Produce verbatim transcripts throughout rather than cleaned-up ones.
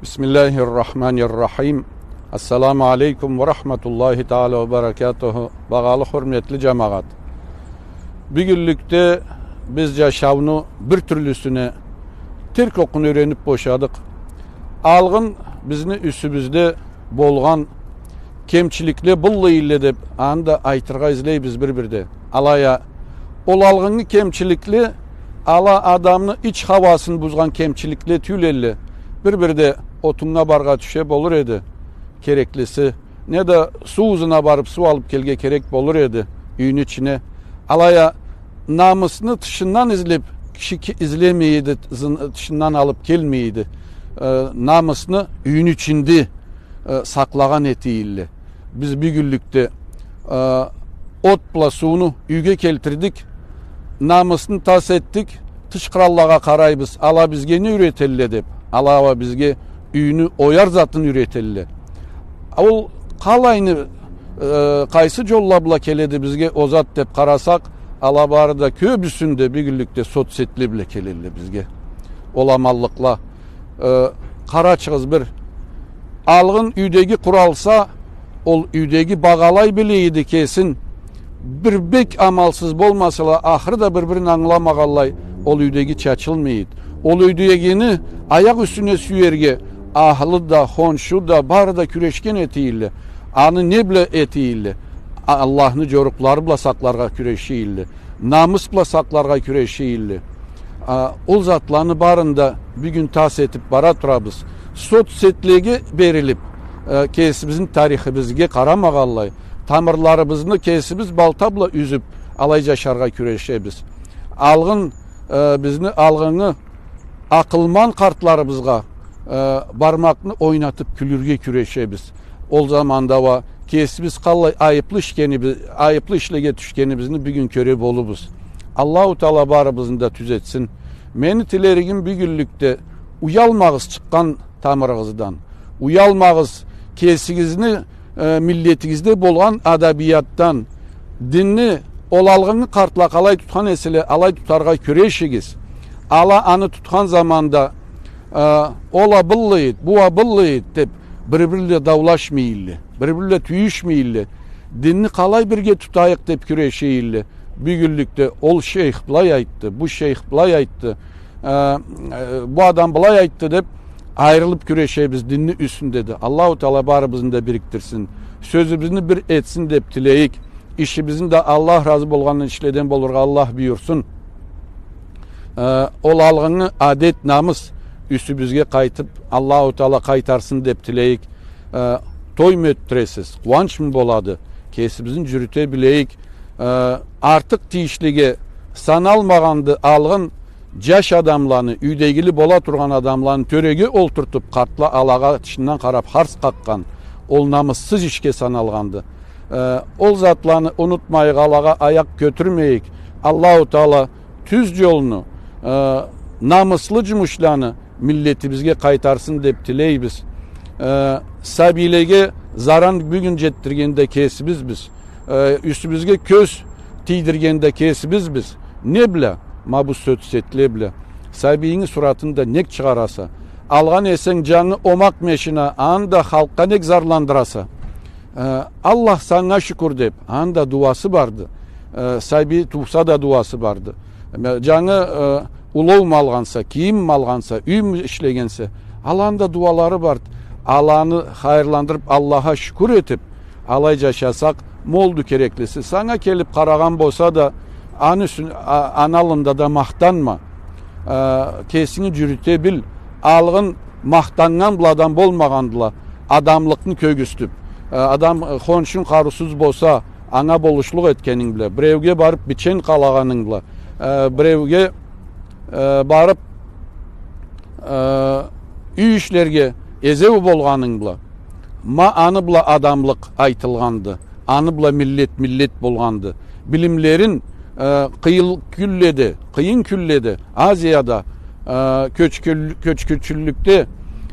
Бисмиллахир-рахманир-рахим. Ассаламу алейкум ва рахматуллахи таала ва баракатуху. Багъалы, хурметли джамагъат. Бюгюнлюкде биз джашауну бир тюрлюсюне терк окъуна юрениб бошадыкъ. Алгъын бизни юсюбюзде болгъан кемчиликле быллы эдиле деб, аны да айтыргъа излейбиз бир-бирде. Алай а, ол алгъыннгы кемчиликле, ала адамны ич хауасын бузгъан кемчиликле тюйюл эдиле. Бир-бирде отуннга баргъа тюше болур эди, кереклиси. Неда суу ызына барыб, суу алыб келирге керек болур эди юйню ичине. Алай а, намысны тышындан излеб, киши ки-, излемей эди, зын-, тышындан алыб келмей эди. Э, намысны юйню ичинде э, сакълагъан эте эдиле. Биз бюгюнлюкде, э, от бла сууну юйге келтирдик, намысны тас этдик, тыш къраллагъа къарайбыз, ала бизге не юйрете эдиле деб, ала уа бизге юйню ояр затын юйрете эдиле. А ол къалайны, э, къайсы джолла бла келеди бизге ол зат деб къарасакъ, ала бары да кёбюсюнде бюгюнлюкде соцсетле бла келе эдиле бизге ол аманлыкъла. Э, къарачыгъыз бир. Алгъын юйдеги къуралса, ол юйдеги багъалай биле эди кесин. Бир бек амалсыз болмасала, ахыры да бир-бирин ангыламагъанлай, ол юйдеги чачылмай эди. Ол юйдегини аякъ юсюне сюерге ахлу да, хоншу да, бары да кюрешген эте эдиле. Аны не бла эте эдиле? А-, Аллахны джорукълары бла сакъларгъа кюреше эдиле. Намыс бла сакъларгъа кюреше эдиле. А, ол затланы барын да бюгюн тас этиб бара турабыз. Соцсетлеге берилиб, э, кесибизни тарихибизге къарамагъанлай, тамырларыбызны кесибиз балта бла юзюб, алай джашаргъа кюрешебиз. Алгъын, э, бизни алгъыннгы акъылман къартларыбызгъа, э, бармакъны ойнатыб кюлюрге кюрешебиз. Ол заманда уа кесибиз къаллай айыблы ишгенибиз-, айыблы ишлеге тюшгенибизни бюгюн кёре болурбуз. Аллаху Таала барыбызны да тюзетсин. Мени тилеригим бюгюнлюкде: уялмагъыз чыкъгъан тамырыгъыздан. Уялмагъыз кесигизни, э, миллетигизде болгъан адабиятдан. Динни ол алгъыннгы къартла къалай тутхан эселе, алай тутаргъа кюрешигиз. Ала аны тутхан заманда, э, ол а быллай эди, бу а быллай эди деб, бир-бири бла даулашмай эдиле, бир-бири бла тюйюшмей эдиле. Динни къалай бирге тутайыкъ деб кюреше эдиле. Бюгюнлюкде ол шейх былай айтды, бу шейх былай айтды, э, э, бу адам былай айтды деб, айырылыб кюрешебиз динни юсюнде да. Аллаху Таала барыбызны да бирикдирсин. Сёзюбюзню бир этсин деб тилейик. Ишибизни да Аллах разы болгъан ишледен болургъа Аллах буюрсун. Э, ол алгъыннгы адет, намыс юсюбюзге къайтыб, Аллаху Таала къайтарсын деб тилейик. Э, тойму ётдюресиз, къууанчмы болады, кесибизни джюрюте билейик. Э, артыкъ тийишлиге саналмагъанды алгъын джаш адамланы, юйдегили бола тургъан адамланы тёреге олтуртуб, къартла алагъа тышындан къараб харс къакъгъан, ол намыссыз ишге саналгъанды. Э, ол затланы унутмайыкъ, алагъа аякъ кётюрмейик. Аллаху Таала тюз джолну, э, намыслы джумушланы миллетибизге къайтарсын деб тилейбиз. Э, сабийлеге заран бюгюн джетдирген да кесибизбиз. Э, юсюбюзге кёз тийдирген да кесибизбиз. Не бла? Ма бу соцсетле бла. Сабийинги суратын да нек чыгъараса? Алгъан эсенг джангы омакъ машина, аны да халкъгъа нек зарландыраса? Э, Аллах, санга шукур деб, аны да дуасы барды. Э, сабий тууса да дуасы барды. Э, джангы, э, улоуму алгъанса, кийимми алгъанса, юймю ишлегенсе, аланы да дуалары барды. Аланы хайырландырыб, Аллахха шукур этиб, алай джашасакъ, молду кереклиси. Санга келиб къарагъан болса да, аны юсюн-, а-, аны аллында да махтанма. Э, кесинги джюрюте бил. Алгъын махтаннган бла адам болмагъандыла. Адамлыкъны кёргюзтюб. Э, адам, э, хоншунг къарыусуз болса, анга болушлукъ этгенинг бла, биреуге барыб бичен къалагъанынг бла, э, биреуге, э, барыб, э, юй ишлерге эзеу болгъанынг бла. Ма аны бла адамлыкъ айтылгъанды. Аны бла миллет миллет болгъанды. Билимлерин, э, къыйын кюнледе, къыйын кюнледе, Азияда, э, кёчгюл-, кёчгюнчюллюкде,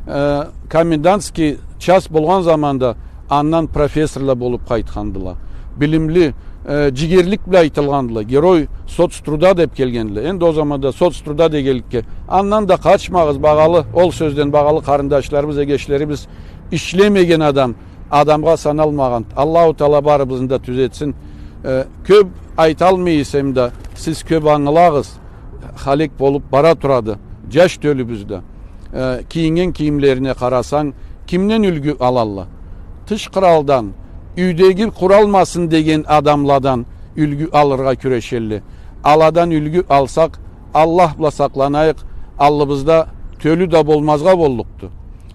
э, комендантский час болгъан заманда андан профессорла болуб къайтхандыла. Билимли, э, джигерлик бла айтылгъандыла. Герой соцтруда деб келгендиле. Энди ол заманда соцтруда дегенликге. Андан да къачмагъыз, багъалы, ол сёзден, багъалы къарындашларыбыз, эгешлерибиз, ишлемеген адам адамгъа саналмагъан. Аллаху Таала барыбызны да тюзетсин. Э, кёб айталмай эсем да, сиз кёб ангылагъыз, халек болуб бара турады джаш тёлюбюз да. Э, кийинген кийимлерине къарасанг, кимден юлгю алалла? Тыш къралдан, юйдеги къуралмасын деген адамладан юлгю алыргъа кюрешелле. Аладан юлгю алсакъ, Аллах бла сакъланайыкъ, аллыбызда тёлю да болмазгъа боллукъду.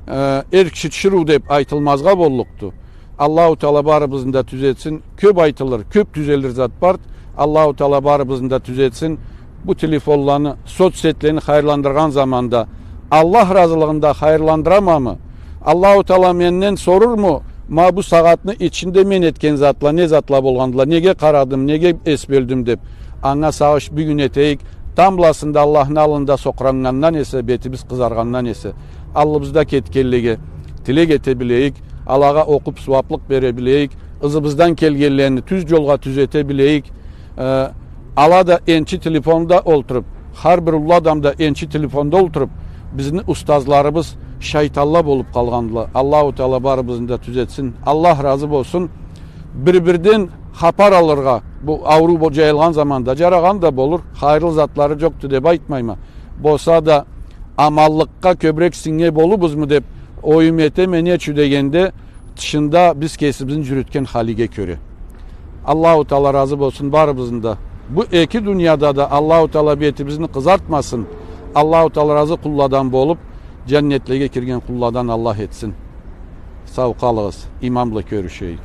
Э, эр киши тиширыу деб айтылмазгъа боллукъду. Аллаху Таала барыбызны да тюзетсин. Кёб айтылыр, кёб тюзелир зат барды. Аллаху Таала барыбызны да тюзетсин. Бу телефонланы, соцсетлени хайырландыргъан заманда Аллах разылыгъында хайырландырамамы? Аллаху Таала менден сорурму, ма бу сагъатны ичинде мен этген затла, не затла болгъандыла, неге къарадым, неге эс бёлдюм деб? Анга сагъыш бюгюн этейик. Тамбласында Аллахны аллында сокъраннгандан эсе, бетибиз къызаргъандан эсе, аллыбызда кетгенлеге тилек эте билейик, алагъа окъуб сууаблыкъ бере билейик, ызыбыздан келгенлени тюз джолгъа тюзете билейик. Э, ала да энчи телефонда олтуруб, хар бир уллу адам да энчи телефонда олтуруб, бизни устазларыбыз шайтанла болуб къалгъандыла. Аллаху Таала барыбызны да тюзетсин. Аллах разы болсун. Бир-бирден хапар алыргъа, бу ауруу бо-, джайылгъан заманда, джарагъан да болур, хайырлы затлары джокъду деб айтмайма. Болса да, аманлыкъгъа кёбюрек синге болурбузму деб оюм этеме, нечю дегенде, тышында биз кесибизни джюрютген халиге кёре. Аллаху Таала разы болсун барыбызны да. Бу эки дунияда да Аллаху Таала бетибизни къызартмасын. Аллаху Таала разы къулладан болуб, джаннетлеге кирген къулладан Аллах этсин. Сау къалыгъыз, иман бла кёрюшейик.